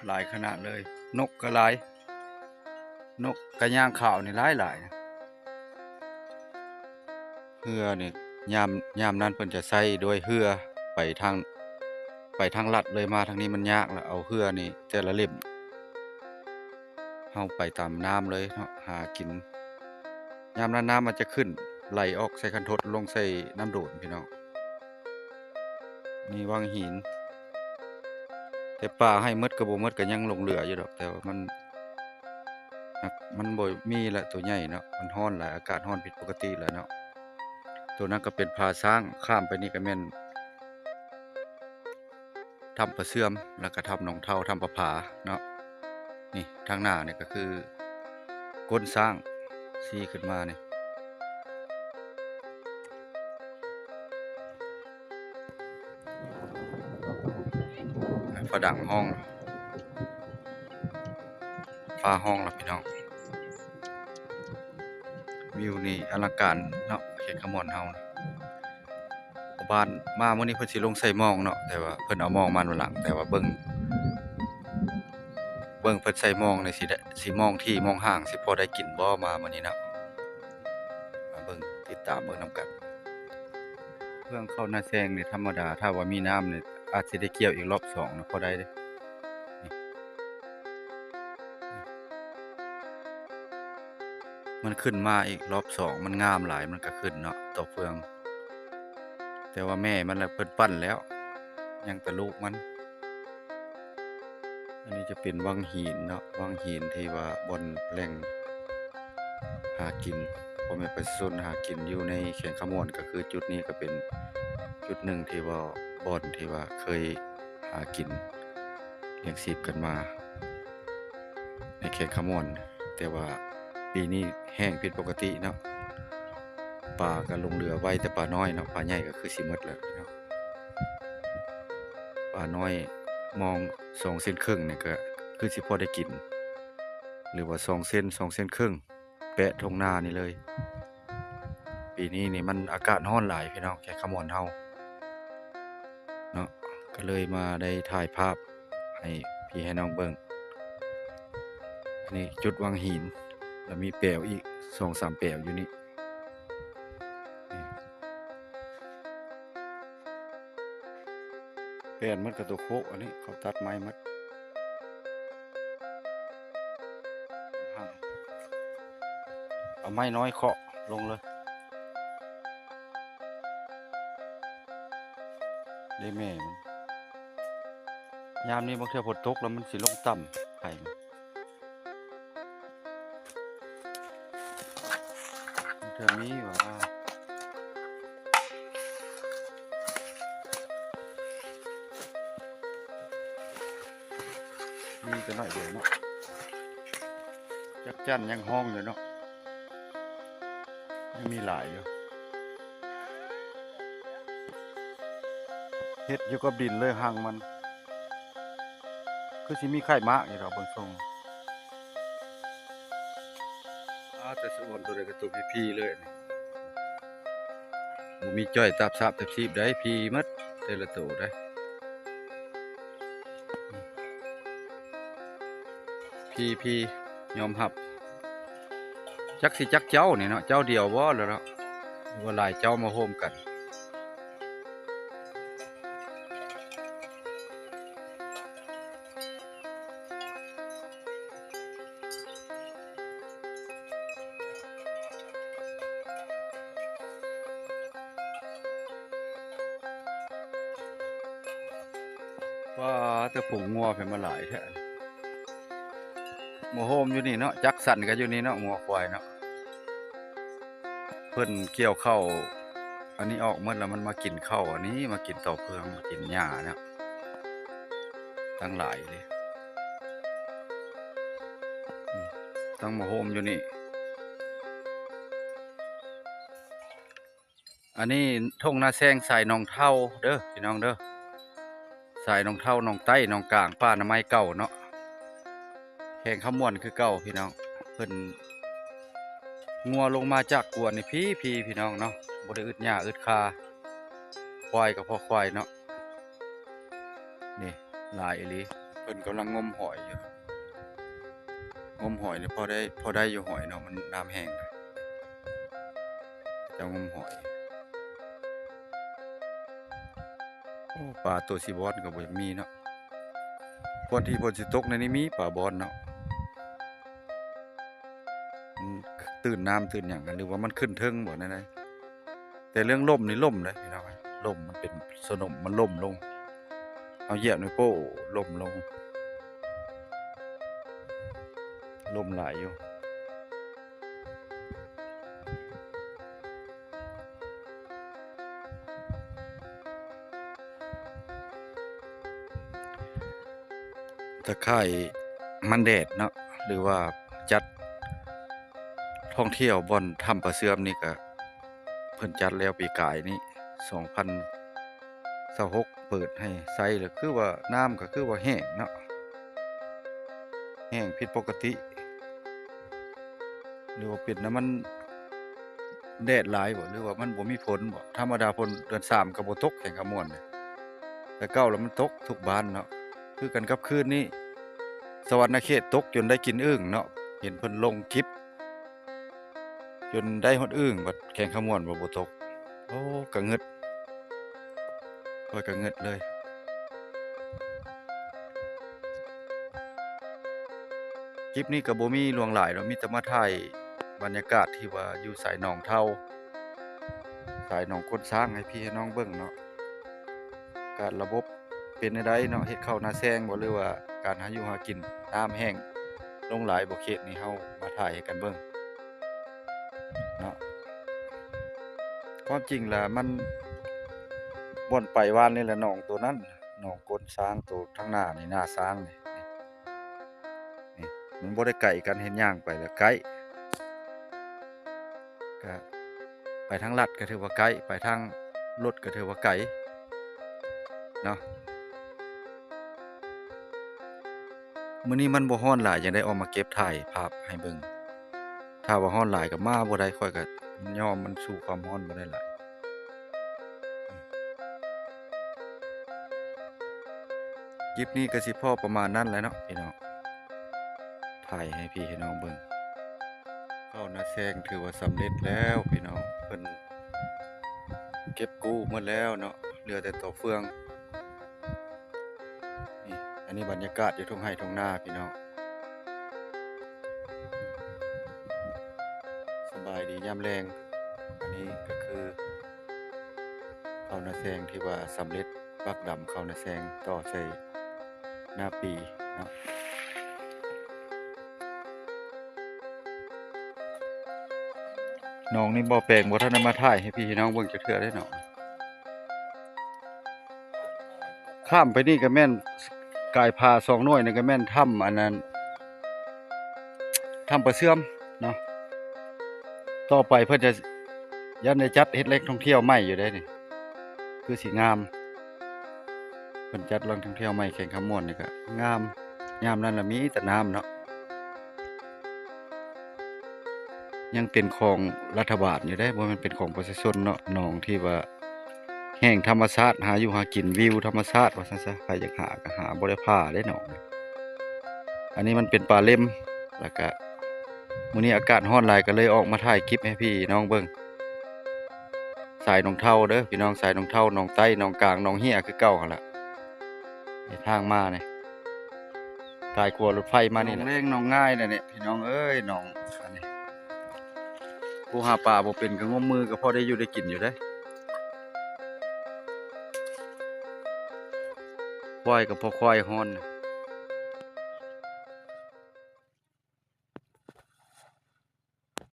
ຫຼາຍຂະໜາດເລີຍ. ນົກກໍຫຼາຍ, ນົກກະຍາງຂາວນີ້ຫຼາຍໆ. ເຮືອນີ້ຍາມ ຍາມນັ້ນເພິ່ນຈະໃຊ້ໂດຍເຮືອໄປທາງ ໄປທາງລັດເລີຍ, ມາທາງນີ້ມັນຍາກລະ. ເອົາເຮືອນີ້ແຕ່ລະເຫຼັ້ມ ເຮົາໄປຕາມນ້ຳເລີຍເນາະ ຫາກິນ. ຍາມນັ້ນນ້ຳມັນຈະຂຶ້ນໄຫຼອອກໃສ່ຄັນທົດ ລົງໃສ່ນ້ຳໂດນພີ່ນ້ອງ. ນີ້ວັງຫີນ ແຕ່ປາໃຫ້ໝົດກໍບໍ່ໝົດ ກໍຍັງຫຼົງເຫຼືອຢູ່ດອກ, ແຕ່ວ່າມັນ ມັນບໍ່ມີລະ ໂຕໃຫຍ່ເນາະ. ມັນຮ້ອນຫຼາຍ, ອາກາດຮ້ອນຜິດປົກກະຕິແລ້ວເນາະ. ໂຕນັ້ນກໍເປັນຜາຊ້າງ, ຂ້າມໄປນີ້ກໍແມ່ນ ຖ້ຳປາເຊື່ອມ ແລ້ວກໍຖ້ຳໜອງເທົາ, ຖ້ຳປາຜາເນາະ. ນີ້ທາງໜ້ານີ້ກໍຄືກົ້ນຊ້າງຊີ້ຂຶ້ນມານີ້. ຟ້າດັງຮ້ອງ, ຟ້າຮ້ອງລະພີ່ນ້ອງ. ວິວນີ້ອະລັງການເນາະ ແຂວງຄຳມ່ວນເຮົາ. ບ້ານມາມື້ນີ້ເພິ່ນຊິລົງໃສ່ມອງເນາະ, ແຕ່ວ່າເພິ່ນເອົາມອງມານຳຫຼັງ. ແຕ່ວ່າເບິ່ງ ເບິ່ງເພິ່ນໃສ່ມອງນີ້ ຊິໄດ້ ຊິມອງທີ່ມອງຫ່າງ ຊິພໍໄດ້ກິນບໍ່ ມາມື້ນີ້ເນາະ. ມາເບິ່ງ ຕິດຕາມເບິ່ງນຳກັນ. ເຄື່ອງເຂົ້ານາແຊງນີ້ທຳມະດາ ຖ້າວ່າມີນ້ຳນີ້ອາດຊິໄດ້ກ່ຽວອີກລອບສອງນະ ພໍໄດ້ເດ້. ມັນຂຶ້ນມາອີກລອບສອງ ມັນງາມຫຼາຍ ມັນກະຂຶ້ນເນາະ ຕໍ່ເຟືອງ. ແຕ່ວ່າແມ່ມັນລະເພິ່ນປັ້ນແລ້ວ ຍັງແຕ່ລູກມັນ. ອັນນີ້ຈະເປັນວັງຫີນເນາະ, ວັງຫີນທີ່ວ່າບ່ອນແຫຼ່ງຫາກິນ ພໍ່ແມ່ປະຊາຊົນຫາກິນຢູ່ໃນແຂວງຄຳມ່ວນ. ກະຄືຈຸດນີ້ກະເປັນຈຸດໜຶ່ງທີ່ວ່າ ບ່ອນທີ່ວ່າເຄີຍ ຫາກິນລ້ຽງຊີບກັນມາໃນແຂວງຄຳມ່ວນ. ແຕ່ວ່າປີນີ້ແຫ້ງຜິດປົກກະຕິເນາະ, ປາກໍລົງເຫຼືອໄວແຕ່ປານ້ອຍເນາະ, ປາໃຫຍ່ກໍຄືຊິໝົດແລ້ວເນາະ. ປານ້ອຍມອງສອງເຊັນເຄິ່ງນີ້ກໍຄືຊິພໍໄດ້ກິນ ຫຼືວ່າສອງເຊັນ ສອງເຊັນເຄິ່ງ ແປະທົ່ງນານີ້ເລີຍ. ປີນີ້ນີ້ມັນອາກາດຮ້ອນຫຼາຍພີ່ນ້ອງ, ແຂວງຄຳມ່ວນເຮົາເນາະ, ກໍເລີຍມາໄດ້ຖ່າຍພາບໃຫ້ພີ່ໃຫ້ນ້ອງເບິ່ງ. ອັນນີ້ຈຸດວັງຫີນ ແລ້ວມີແປວອີກສອງສາມແປວຢູ່ນີ້. ແປນໝົດກະໂຕໂຄກ, ອັນນີ້ເຂົາຕັດໄມ້ໝົດ. ເອົາໄມ້ນ້ອຍເຄາະລົງເລີຍ. ເດ້ແມ່ມັນ. ຍາມນີ້ບາງເທື່ອຝົນຕົກແລ້ວມັນຊິລົງຕ່ຳ ໄຂ່ມັນ. ເທື່ອມີວ່າ ມີແຕ່ໜ້ອຍດຽວເນາະ, ຈັກຈັ່ນຍັງຮ້ອງຢູ່ເນາະ, ຍັງມີຫຼາຍຢູ່. ເຮັດຢູ່ກັບດິນເລີຍຮັງມັນ, ຄືຊິມີໄຂ່ມາກຢູ່ດອກເບິ່ງຊົງ. ອ້າ ແຕ່ສະອອນໂຕໃດກໍໂຕພີໆເລີຍ, ບໍ່ມີຈ້ອຍຕາບສາບຕາບຊີບໃດ, ພີໝົດແຕ່ລະໂຕໃດ. ພີໆ ຍອມຮັບ. ຈັກຊິຈັກເຈົ້ານີ້ເນາະ, ເຈົ້າດຽວບໍ່ລະເນາະ ຫຼືວ່າຫຼາຍເຈົ້າມາໂຮມກັນ? ວ້າ ແຕ່ຝູງງົວເພິ່ນມາຫຼາຍແທ້. ມາໂຮມຢູ່ນີ້ເນາະ, ຈັກສັນກໍຢູ່ນີ້ເນາະ, ງົວຄວາຍເນາະ. ເພິ່ນກ່ຽວເຂົ້າອັນນີ້ອອກໝົດແລ້ວ ມັນມາກິນເຂົ້າອັນນີ້, ມາກິນຕໍ່ເຟືອງ, ມາກິນຫຍ້າເນາະ, ຕັ້ງຫຼາຍເລີຍ. ອືມ ຕັ້ງມາໂຮມຢູ່ນີ້. ອັນນີ້ທົ່ງນາແຊງສາຍໜອງເທົາເດີພີ່ນ້ອງເດີ, ສາຍໜອງເທົາ ໜອງໃຕ້ ໜອງກາງ, ປ່າໜາໄມ້ເກົ່າເນາະ, ແຂວງຄຳມ່ວນຄືເກົ່າພີ່ນ້ອງ. ເພິ່ນ ງົວລົງມາຈາກກວນນີ້ພີໆ ພີ່ນ້ອງເນາະ, ບໍ່ໄດ້ອຶດຫຍ້າອຶດຄາ, ຄວາຍກໍພໍຄວາຍເນາະ. ນີ້ຫຼາຍອີ່ຫຼີ. ເພິ່ນກຳລັງງົມຫອຍຢູ່ ງົມຫອຍນີ້ພໍໄດ້ ພໍໄດ້ຢູ່ຫອຍເນາະ ມັນນ້ຳແຫ້ງ ເຂົາເຈົ້າງົມຫອຍ. ໂອ້ ປາຕົວຊິບອນກໍບໍ່ຢາກມີເນາະ ຄວນທີ່ເພິ່ນຊິຕົກໃນນີ້ມີປາບອນເນາະ ມັນຕື່ນນ້ຳຕື່ນຫຍັງ ຫຼືວ່າມັນຂຶ້ນເທິງບໍ່ແນວໃດ. ແຕ່ເລື່ອງລົມນີ້ລົມເດ້ພີ່ນ້ອງ ລົມ ມັນເປັນສະໜົມ ມັນລົ້ມລົງ ເຮົາຢຽບນີ້ໂປ້ ລົ້ມລົງ ລົມຫຼາຍຢູ່. ຕາຂ່າຍມັນແດດເນາະ ຫຼືວ່າຈັດທ່ອງທ່ຽວບ່ອນຖ້ຳປາເຊື່ອມນີ້ກະ ເພິ່ນຈັດແລ້ວປີກາຍນີ້ ສອງພັນຊາວຫົກ ເປີດໃຫ້ໃຊ້ ແລ້ວຄືວ່ານ້ຳກໍຄືວ່າແຫ້ງເນາະ ແຫ້ງຜິດປົກກະຕິ ຫຼືວ່າເປັນນຳມັນແດດຫຼາຍບໍ ຫຼືວ່າມັນບໍ່ມີຝົນບໍ? ທຳມະດາຝົນເດືອນສາມກໍບໍ່ຕົກແຂວງຄຳມ່ວນ ແຕ່ເກົ່າລະມັນຕົກທຸກບ້ານເນາະ ຄືກັນກັບຄືນນີ້ ສະຫວັນນະເຂດຕົກຈົນໄດ້ກິນອຶ່ງເນາະ ເຫັນເພິ່ນລົງຄລິບ ຈົນໄດ້ຮອດອຶ່ງ ບັດແຂວງຄຳມ່ວນວ່າບໍ່ຕົກ. ໂອ້ ກະງຶດ ຂ້ອຍກະງຶດເລີຍ. ຄລິບນີ້ກະບໍ່ມີຫຼວງຫຼາຍດອກ ມີແຕ່ມາຖ່າຍບັນຍາກາດທີ່ວ່າຢູ່ສາຍໜອງເທົ້າ ສາຍໜອງໂກນຊ້າງໃຫ້ພີ່ໃຫ້ນ້ອງເບິ່ງເນາະ ການລະບົບ ເປັນແນວໃດເນາະ ເຮັດເຂົ້ານາແຊງບໍ ຫຼືວ່າການຫາຢູ່ຫາກິນ ນ້ຳແຫ້ງລົງຫຼາຍບໍ ເຂດນີ້ ເຮົາມາຖ່າຍໃຫ້ກັນເບິ່ງເນາະ. ຄວາມຈິງລະມັນ ບ່ອນໄປວານນີ້ລະ ໜອງໂຕນັ້ນ ໜອງໂກນຊ້າງ ໂຕທາງໜ້ານີ້ ໜ້າຊ້າງນີ້ ນີ້ ມັນບໍ່ໄດ້ໄກກັນ ເຫັນຍ່າງໄປລະໄກ ກະໄປທາງລັດກໍຖືວ່າໃກ້ ໄປທາງລົດກໍຖືວ່າໄກເນາະ. ມື້ນີ້ມັນບໍ່ຮ້ອນຫຼາຍ ຈັ່ງໄດ້ອອກມາເກັບຖ່າຍພາບໃຫ້ເບິ່ງ ຖ້າວ່າຮ້ອນຫຼາຍກໍມາບໍ່ໄດ້ ຂ້ອຍກໍຍອມມັນ ສູ້ຄວາມຮ້ອນບໍ່ໄດ້ຫຼາຍ. ຄລິບນີ້ກໍຊິພໍປະມານນັ້ນແຫຼະເນາະພີ່ນ້ອງ ຖ່າຍໃຫ້ພີ່ໃຫ້ນ້ອງເບິ່ງ. ເຂົ້ານາແຊງຖືວ່າສຳເລັດແລ້ວພີ່ນ້ອງ ເພິ່ນເກັບກູ້ໝົດແລ້ວເນາະ ເຫຼືອແຕ່ຕໍເຟືອງ. ນີ້ ອັນນີ້ບັນຍາກາດຢູ່ທົ່ງໄຮ່ທົ່ງນາພີ່ນ້ອງ ສະບາຍດີຍາມແລງ. ອັນນີ້ກໍຄືເຂົ້ານາແຊງທີ່ວ່າສຳເລັດ ປັກດຳເຂົ້ານາແຊງຕໍ່ໃສ່ໜ້າປີເນາະ. ໜອງນີ້ບໍ່ແປງ ບໍ່ທັນໄດ້ມາຖ່າຍໃຫ້ພີ່ໃຫ້ນ້ອງເບິ່ງຈັກເທື່ອເດ້ເນາະ. ຂ້າມໄປນີ້ກໍແມ່ນ ກາຍຜາສອງໜ່ວຍນີ້ກໍແມ່ນຖ້ຳອັນນັ້ນ ຖ້ຳປາເຊື່ອມເນາະ. ຕໍ່ໄປເພິ່ນຈະ ຢ້ານໄດ້ຈັດເຮັດແຫຼ່ງທ່ອງທ່ຽວໃໝ່ຢູ່ເດ້ນີ້ ຄືຊິງາມ ເພິ່ນຈັດແຫຼ່ງທ່ອງທ່ຽວໃໝ່ແຂວງຄຳມ່ວນນີ້ກໍງາມ. ຍາມນັ້ນລະມີແຕ່ນ້ຳເນາະ ຍັງເປັນຂອງລັດຖະບານຢູ່ເດ້ ບໍ່ແມ່ນເປັນຂອງປະຊາຊົນເນາະ. ໜອງທີ່ວ່າແຫ່ງທຳມະຊາດ ຫາຢູ່ຫາກິນ ວິວທຳມະຊາດວ່າຊັ້ນຊະ ໃຜຢາກຫາກໍຫາ ບໍ່ໄດ້ຜ່າເດ້ໜອງ. ອັນນີ້ມັນເປັນປ່າເລັມ ແລ້ວກະມື້ນີ້ອາກາດຮ້ອນຫຼາຍ ກໍເລີຍອອກມາຖ່າຍຄລິບໃຫ້ພີ່ນ້ອງເບິ່ງ. ສາຍໜອງເທົ້າເດີພີ່ນ້ອງ ສາຍໜອງເທົ້າ ໜອງໃຕ້ ໜອງກາງ ໜອງເຫ້ຍຄືເກົ່າຫັ້ນລະ. ນີ້ທາງມານີ້ ກາຍຂົວລົດໄຟມານີ້ແຫຼະ ໜອງແລງໜອງງ່າຍແຫຼະນີ້ພີ່ນ້ອງເອີຍ. ໜອງອັນນີ້ ຜູ້ຫາປາບໍ່ເປັນກໍງົມມືກໍພໍໄດ້ຢູ່ໄດ້ກິນຢູ່ເດ້. ຄວາຍກໍພໍຄວາຍຮ້ອນ